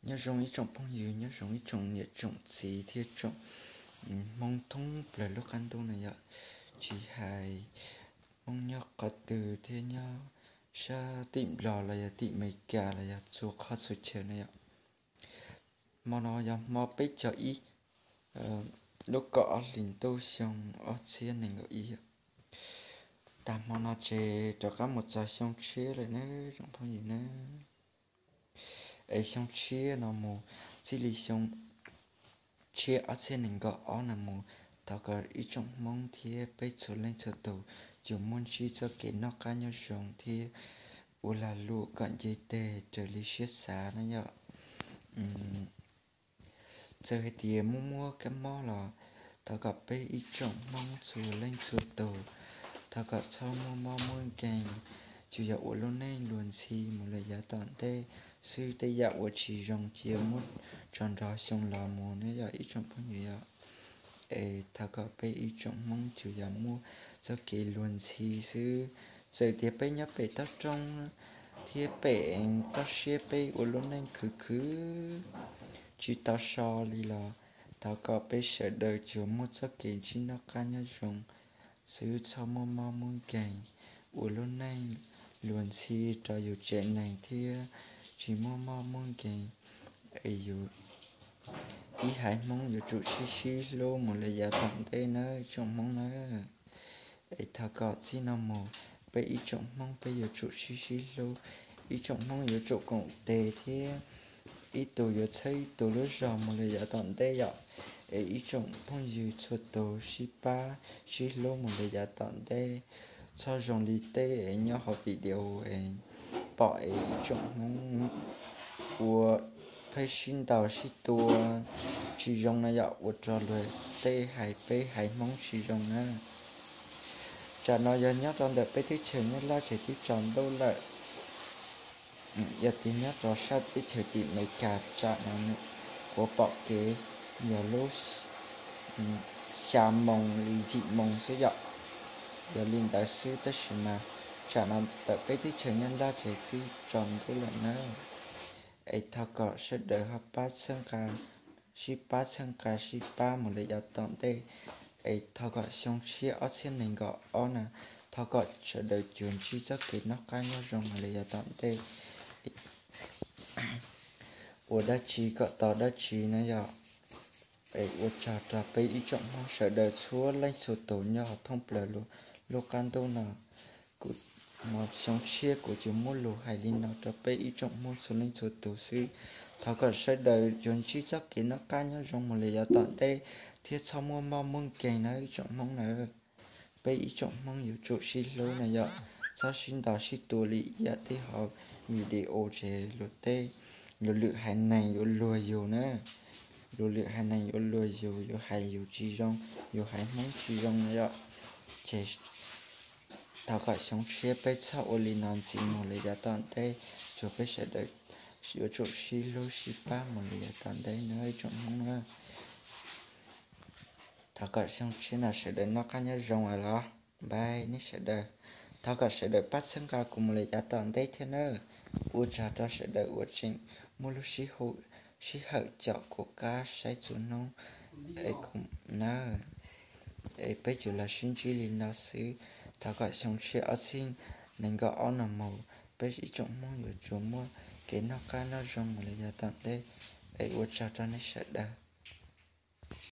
Nyob zoo ib tsoom phooj ywg, nyob zoo ib tsoom niam tsoom txiv thiab tsoom Hmoob thoob plaws lub qab ntuj no yom. Tsis hais Hmoob nyob qhov twg thiab nyob sab tim Nplog los yog tim Amelikas los yog txhua qhov txhua chaw no yom. Hmo no yog hmo peb caug ib lub kaum ob hlis ntuj xyoo ob txhiab nees nkaum ib. Tag hmo no ces rov qab mus txog xyoo tshiab lawm nawb tsoom phooj ywg nawb. Es xyoo tshiab no mus, txij li xyoo tshiab ob txhiab nees nkaum ob no mus, thov kom ib tsoom Hmoob thiab peb txhua leej txhua tus yuav muaj ntsib txoj kev noj qab nyob zoo thiab ua lag luam kom nce teg raws li siab xav no yom. Txawm hais tias muaj muaj kab mob los thov kom peb ib tsoom Hmoob txhua leej txhua tus, thov kom txhob muaj mob muaj nkeeg, tsuas yog ua lub neej luag ntxhi mus lawm yav tom ntej xwb. Tej yam uas tsis zoo cia muab tso nrog xyoo los mus ne yom ib tsoom phooj ywg yom. Es thov kom peb ib tsoom Hmoob tsuas yog muaj txoj kev luag ntxhi xwb. Txawm tias peb nyob pem toj roob thiab pem toj siab peb ua lub neej khwv khwv tsis tau so li los thov kom peb sawv daws tsuas muaj txoj kev ntsib noj qab nyob zoo xwb, txhob muaj mob muaj nkeeg, ua lub neej luag ntxhi rau yus tsev neeg thiab tsis muaj mob muaj nkeeg. Es yus ib haiv Hmoob yuav tsum sib sib hlub mus lawm yav tom ntej nawb tsoom Hmoob nawb. Es thov kom txij no mus peb ib tsoom Hmoob peb yuav tsum sib sib hlub, ib tsoom Hmoob yuav tsum koom tes thiab ib tug yuav txhawb ib tug lub zog mus lawm yav tom ntej yom. Es ib tsoom phooj ywg txhua tus sib pab sib hlub mus lawm yav tom ntej. Txhob zoo li tej nyob hauv video pom es ib tsoom Hmoob ua pheej sib ntaus sib tua tsis zoo no yom, ua rau luag tej hais peb haiv Hmoob tsis zoo na. Tsam no yog nyob rau ntawm peb teb chaws Nyab Laj ces twb tsaus ntuj lawm. Yog tias nyob rau sab teb chaws tim Amelikas tsam no kuv pom kev yog lub xya moos li yim moos xwb yom. Yog li ntawd xwb tab sis mas tsam no ntawm peb teb chaws Nyab Laj ces twb tsaus ntuj lawm na. Es thov kom sawv daws ho pab txhawb nqa, sib pab txhawb nqa sib pab mus lawm yav tom ntej. Es thov kom xyoo tshiab ob txhiab nees nkaum ob na, thov kom sawv daws tsuas ntsib txoj kev noj qab nyob zoo mus lawm yav tom ntej. Ua dab tsi kom tau dab tsi na yom. Es ua tsaug rau peb ib tsoom Hmoob sawv daws txhua leej txhua tus nyob hauv thoob plaws lub qab ntuj no. Kuv, xyoo tshiab kuv tsuas muaj lus hais li no rau peb ib tsoom Hmoob txhua leej txhua tus xwb. Thov kom sawv daws tsuas ntsib txoj kev noj qab nyob zoo mus lawm yav tom ntej thiab txhob muaj mob muaj nkeeg na ib tsoom Hmoob na. Peb ib tsoom Hmoob yuav tsum sib hlub no yom, txhob sib ntaus sib tua li ib yam tej hauv video ces luag tej, luag lwm haiv neeg yuav luag yus na. Luag lwm haiv neeg yuav luag yus, yuav hais yus tsis zoo, yuav haiv Hmoob tsis zoo no yom. Ces thov kom xyoo tshiab peb txhob ua li no ntxiv mus lawm yav tom ntej, tsuas peb sawv daws yuav tsum sib hlub sib pab mus lawm yav tom ntej na ib tsoom Hmoob na. Thov kom xyoo tshiab no sawv daws noj qab nyob zoo los npaj nej sawv daws. Thov kom sawv daws pab txhawb nqa kuv mus lawm yav tom ntej thiab nawb. Ua tsaug rau sawv daws uas tseem muaj lub sib hawm caum kuv qab saib txhua hnub es kuv nawb. Es peb tsuas los sib ntsib li no xwb. Thov kom xyoo tshiab ob txhiab nees nkaum ob no mus peb ib tsoom Hmoob yuav tsuas muaj kev noj qab nyob zoo mus lawm yav tom ntej. Es ua tsaug rau nej sawv daws.